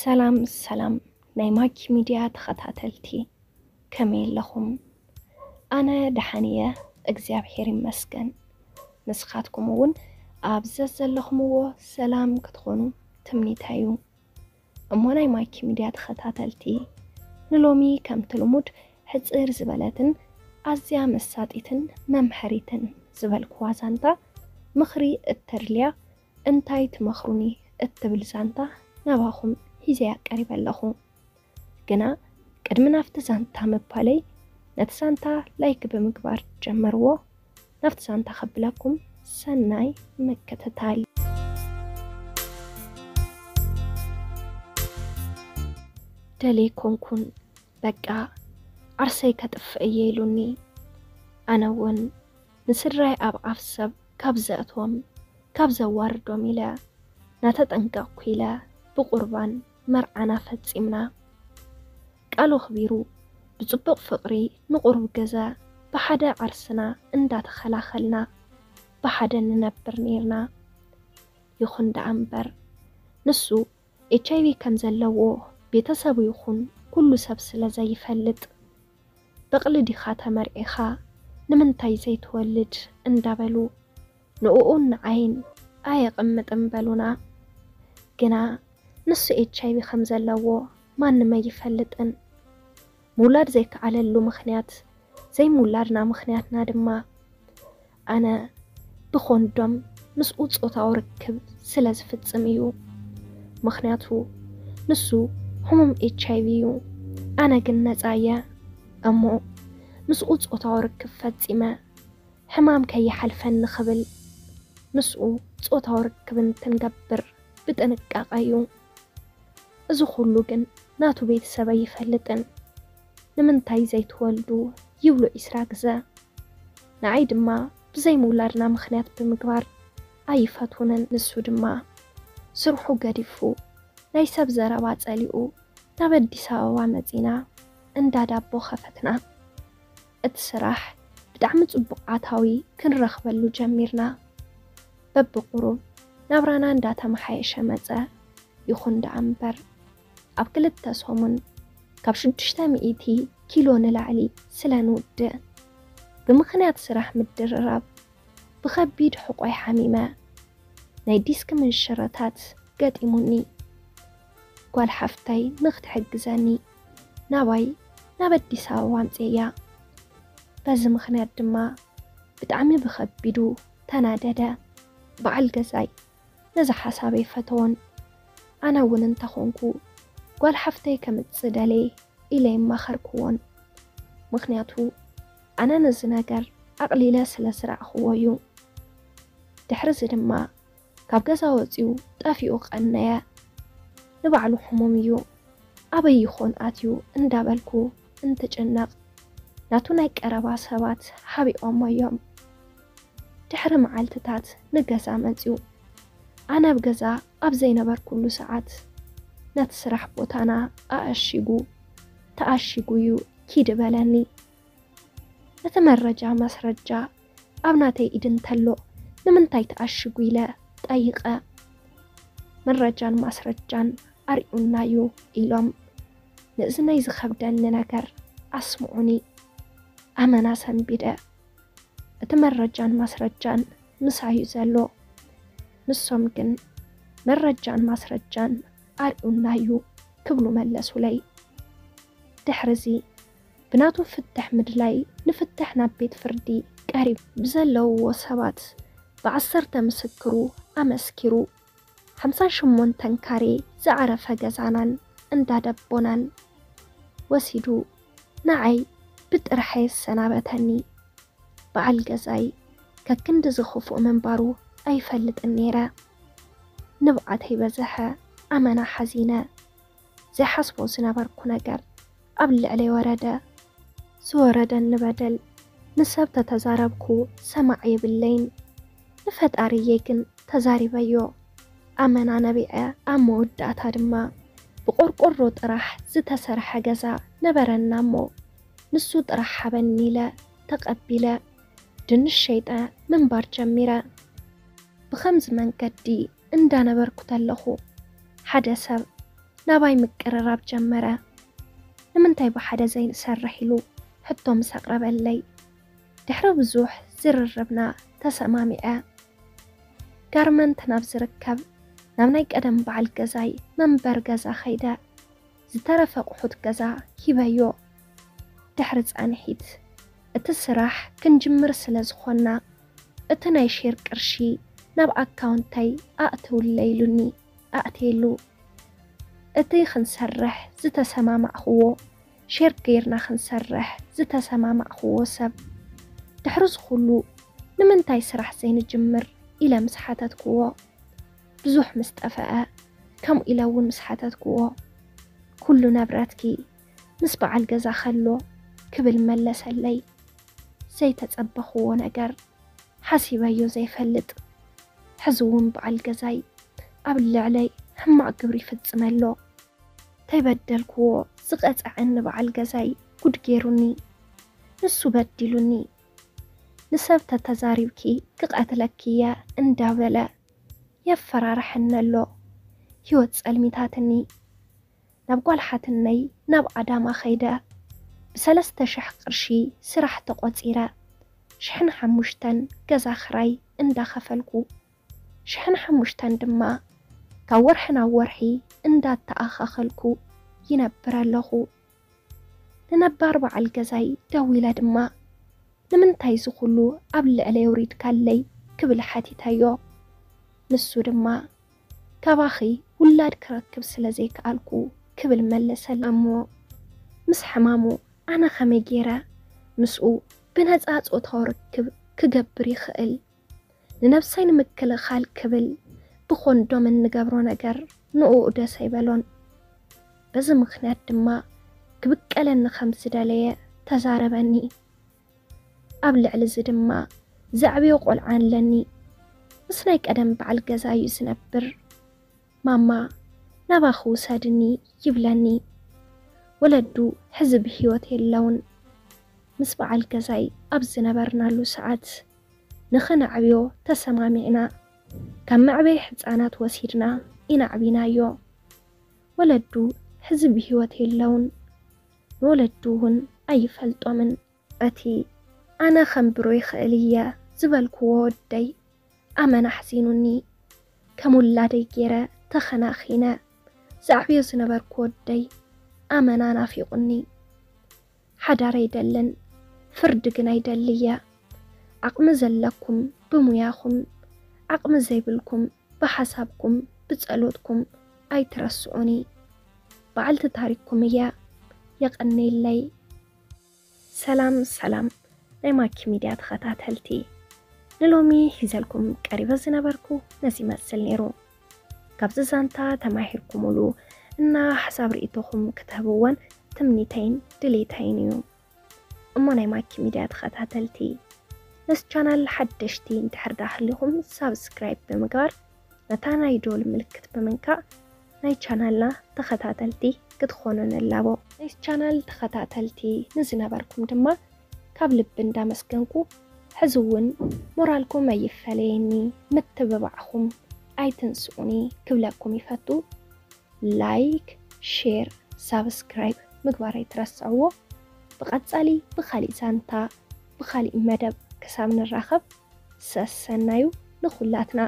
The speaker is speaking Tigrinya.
ሰላም ሰላም ናይ ማኪ ሚድያ ተኸታተልቲ፣ ከመይ ኣለኹም? ኣነ ደሓን እየ፣ እግዚኣብሔር ይመስገን። ንስኻትኩም እውን ኣብ ዘዘለኹምዎ ሰላም ክትኾኑ ትምኒተይ እዩ። እሞ ናይ ማኪ ሚድያ ተኸታተልቲ፣ ንሎሚ ከምቲ ልሙድ ሕጽር ዝበለትን ኣዝያ መሳጢትን መምሐሪትን ዝበልክዋ ዛንታ፣ ምኽሪ እተድልያ እንታይ ትመኽሩኒ እትብል ዛንታ ናባኹም ሒዘያ ቀሪበ ኣለኹ። ግና ቅድሚ ናብቲ ዛንታ ምባለይ፣ ነቲ ዛንታ ላይክ ብምግባር ጀምርዎ። ናብቲ ዛንታ ከብለኩም ሰናይ ምክትታል። ደልየ ኮንኩን፣ በቃ ዓርሰይ ከጥፍእ እየ ኢሉኒ። ኣነ እውን ንስድራይ ኣብ ዓፍ ሰብ ካብ ዘእትዎም፣ ካብ ዘዋርዶም ኢለ ናተጠንቀቕኩ ኢለ ብቑርባን መርዓና ፈጺምና። ቃሉ ኣኽቢሩ ብጽቡቕ ፍቕሪ ንቑሩብ ገዛ ብሓደ ዓርስና እንዳተኸላኸልና ብሓደ ንነብር ኔርና። ይኹን ደኣ እምበር ንሱ ኤች ኣይ ቪ ከም ዘለዎ ቤተሰቡ ይኹን ኩሉ ሰብ ስለ ዘይፈልጥ፣ በቕሊ ዲኻ ተመርዒኻ ንምንታይ ዘይትወልድ እንዳበሉ ንኡኡን ንዓይን ኣየቕምጥን በሉና። ግና ንሱ ኤች ኣይ ቪ ከም ዘለዎ ማንም ኣይፈልጥን። ምውላድ ዘይከኣለሉ ምኽንያት፣ ዘይምውላድና ምኽንያትና ድማ ኣነ ብኮንዶም ምስኡ ጾታዊ ርክብ ስለ ዝፍጽም እዩ። ምኽንያቱ ንሱ ሕሙም ኤች ኣይ ቪ እዩ፣ ኣነ ግን ነጻ እየ። እሞ ምስኡ ጾታዊ ርክብ ፈጺመ ሕማም ከይሓልፈኒ ክብል ምስኡ ጾታዊ ርክብ እንትንገብር ብጥንቃቐ እዩ። እዚ ኩሉ ግን ናቱ ቤተሰብ ኣይፈልጥን። ንምንታይ ዘይትወልዱ ይብሉ ዒስራ ግዘ። ንዓይ ድማ ብዘይ ምውላድና ምኽንያት ብምግባር ኣይፈትውንን። ንሱ ድማ ስርሑ ገዲፉ ናይ ሰብ ዘረባ ጸሊኡ ናብ ኣዲስ ኣበባ መጺና እንዳ ዳቦ ከፈትና። እቲ ስራሕ ብጣዕሚ ጽቡቕ ኣታዊ ክንረኽበሉ ጀሚርና። በብቁሩብ ናብራና እንዳተመሓየሸ መጸ። ይኹን ደኣ እምበር ኣብ ክልተ ሰሙን ካብ ሽዱሽተ ሚእቲ ኪሎ ንላዕሊ ስለ ንውድእ፣ ብምኽንያት ስራሕ ምድርራብ ብኸቢድ ሕቖይ ሓሚመ። ናይ ዲስክ ምንሽርታት ገጢሙኒ። ጓል ሓፍተይ ንኽትሕግዘኒ ናባይ ናብ ኣዲስ ኣበባ ኣምጽኤያ። በዚ ምኽንያት ድማ ብጣዕሚ ብኸቢዱ ተናደደ። በዓል ገዛይ ነዚ ሓሳብ ኣይፈተዎን። ኣነ እውን እንተኾንኩ ጓል ሓፍተይ ከምጽእ ደልየ ኢለ ኣይማኸርክዎን። ምኽንያቱ ኣነ ነዚ ነገር ኣቕሊለ ስለ ዝረኣኽዎ እዩ። ድሕሪ እዚ ድማ ካብ ገዛ ወጺኡ ጠፊኡ ቀነየ። ንባዕሉ ሕሙም እዩ፣ ኣበይ ይኾን ኣትዩ እንዳበልኩ እንትጭነቕ፣ ናቱ ናይ ቀረባ ሰባት ሓቢኦሞ እዮም። ድሕሪ መዓልትታት ንገዛ መጺኡ። ኣነ ኣብ ገዛ ኣብ ዘይነበርኩሉ ሰዓት ነቲ ስራሕ ቦታና ኣኣሺጉ፣ ተኣሺጉ እዩ ኪድ በለኒ። እቲ መረጃ ማስረጃ ኣብ ናተይ ኢድ እንተሎ ንምንታይ ተኣሽጉ ኢለ ጠይቐ። መረጃን ማስረጃን ኣርዩና እዩ ኢሎም ንእዝነይ ዝኸብደኒ ነገር ኣስምዑኒ። ኣመና ሰንቢደ። እቲ መረጃን ማስረጃን ምሳዩ ዘሎ። ንሶም ግን መረጃን ማስረጃን ኣርዩና እዩ ክብሉ መለሱለይ። ድሕርዚ ብናቱ ፍትሕ ምድላይ ንፍትሕ ናብ ቤት ፍርዲ ቀሪብ ብዘለውዎ ሰባት ብዓሰርተ ምስክሩ ኣመስኪሩ ሓምሳን ሸሞንተን ካሬ ዝዓረፈ ገዛናን እንዳ ደቦናን ወሲዱ ንዓይ ብጥርሐ የሰናበተኒ። በዓል ገዛይ ከክንዲ ዝኽፉእ ምንባሩ ኣይፈልጥን ነይረ። ንብዓተይ በዝሐ፣ ኣመና ሓዚነ። ዘይሓስቦ ዝነበርኩ ነገር ኣብ ልዕለይ ወረደ። ዝወረደኒ በደል ንሰብ ተተዛረብኩ ሰማዕ የብለይን። ንፈጣሪየ ግን ተዛሪበዮ። ኣመና ነቢዐ። ኣብ መወዳእታ ድማ ብቆርቆሮ ጥራሕ ዝተሰርሐ ገዛ ነበረና እሞ ንሱ ጥራሕ ሓበኒ ኢለ ተቐቢለ ድንሽ ሸይጠ ምንባር ጀሚረ። ብኸምዚ መንገዲ እንዳነበርኩ ተለኹ ሓደ ሰብ ናባይ ምቅርራብ ጀመረ። ንምንታይ ብሓደ ዘይንሰርሕ ኢሉ ሕቶ ምስ ኣቕረበለይ፣ ድሕሪ ብዙሕ ዝርርብና ተሰማሚዐ። ጋርመንት ናብ ዝርከብ ናብ ናይ ቀደም በዓል ገዛይ መንበር ገዛ ኸይደ ዝተረፈ ኣቑሑት ገዛ ሂበዮ። ድሕሪ ፃንሒት እቲ ስራሕ ክንጅምር ስለ ዝኾንና እቲ ናይ ሼር ቅርሺ ናብ ኣካውንተይ ኣእትውለይ ኢሉኒ። ኣእትየሉ። እቲ ክንሰርሕ ዝተሰማማዕኽዎ፣ ሼር ገይርና ክንሰርሕ ዝተሰማማዕኽዎ ሰብ ድሕሪ ዝኹሉ ንምንታይ ስራሕ ዘይንጅምር ኢለ ምስ ሓተትክዎ፣ ብዙሕ ምስ ጠፈአ ከምኡ ኢለ እውን ምስ ሓተትክዎ፣ ኩሉ ነብረትኪ ምስ በዓል ገዛ ከሎ ክብል መለሰለይ። ዘይተጸበኽዎ ነገር ሓሲበዮ ዘይፈልጥ። ሕዚ እውን በዓል ገዛይ ኣብ ልዕለይ ሕማቕ ግብሪ ይፍጽም ኣሎ። ተይበደልክዎ ዝቐጽዐኒ በዓል ገዛይ ጉድ ገይሩኒ። ንሱ በዲሉኒ። ንሰብ ተተዛሪብኪ ክቐትለኪ እየ እንዳበለ የፈራርሐኒ ኣሎ። ህይወት ጸልሚታትኒ። ናብ ጓል ሓትነይ ናብ ኣዳማ ኸይደ ብሰለስተ ሽሕ ቅርሺ ስራሕ ተቖጺረ። ሽሕን ሓሙሽተን ገዛ ክራይ እንዳኸፈልኩ፣ ሽሕን ሓሙሽተን ድማ ካብ ወርሒ ናብ ወርሒ እንዳተኣኻኸልኩ ይነብር ኣለኹ። ንነባር በዓል ገዛይ ደዊለ ድማ፣ ንምንታይ እዚ ኩሉ ኣብ ልዕለይ ኣውሪድካለይ ክብል ሓቲተዮ። ንሱ ድማ፣ ካባኺ ውላድ ክረክብ ስለ ዘይከኣልኩ ክብል መለሰላ። እሞ ምስ ሕማሙ ኣነ ከመይ ገይረ ምስኡ ብነጻ ጾታዊ ርክብ ክገብር ይኽእል? ንነብሰይ ንምክልኻል ክብል ብኮንዶም እንገብሮ ነገር ንኡ ደስ ኣይበሎን። በዚ ምኽንያት ድማ ክብቀለኒ ከም ዝደለየ ተዛረበኒ። ኣብ ልዕሊ እዚ ድማ ዘዕብዮ ቆልዓ ኣለኒ። ምስ ናይ ቀደም በዓል ገዛ እዩ ዝነብር። ማማ ናባኺ ውሰድኒ ይብለኒ። ወለዱ ሕዚ ብህይወት የለውን። ምስ በዓል ገዛይ ኣብ ዝነበርናሉ ሰዓት ንኽነዕብዮ ተሰማሚዕና። ካብ መዕበይ ሕፃናት ወሲድና ኢናዕቢናዮ። ወለዱ ሕዚ ብህይወት የለውን። ንወለዱ እውን ኣይፈልጦምን። እቲ ኣነ ከንብሮ ይኽእል እየ ዝበልክዎ ወደይ ኣመና ኣሕዚኑኒ። ከም ውላደይ ገይረ ተኸናኺነ ዘዕብዮ ዝነበርኩ ወደይ ኣመና ናፊቑኒ። ሓዳር ኣይደልን፣ ፍርዲ ግን ኣይደሊ እየ። ዓቕሚ ዘለኩም ብሙያኹም፣ ዓቕሚ ዘይብልኩም ብሓሳብኩም፣ ብጸሎትኩም ኣይትረስዑኒ። በዓልቲ ታሪክኩም እየ። የቐንየለይ። ሰላም ሰላም ናይ ማኪ ሚድያ ተኸታተልቲ፣ ንሎሚ ሒዘልኩም ቀሪበ ዝነበርኩ ነዚ ይመስል ነይሩ። ካብዚ ዛንታ ተማሂርኩምሉ እና ሓሳብ ርእይቶኹም ክትህብዎን ትምኒተይን ድሌተይን እዩ። እሞ ናይ ማኪ ሚድያ ተኸታተልቲ፣ ነዚ ቻናል ሓደሽቲ እንድሕር ዳሃሊኹም ሳብስክራይብ ብምግባር ነታ ናይ ደወል ምልክት ብምንካእ ናይ ቻናልና ተኸታተልቲ ክትኾኑ ንላቦ። ናይ ቻናል ተኸታተልቲ ንዝነበርኩም ድማ ካብ ልቢ እንዳመስገንኩ፣ ሕዚ እውን ሞራልኩም ኣይፈለየኒ፣ ምትብባዕኹም ኣይትንስኡኒ ክብለኩም ይፈቱ። ላይክ፣ ሼር፣ ሳብስክራይብ ምግባር ኣይትረስዕዎ። ብቐጻሊ ብኻሊእ ዛንታ ብኻሊእ መደብ ክሳብ ንራኸብ ሰሰናዩ ንኹላትና።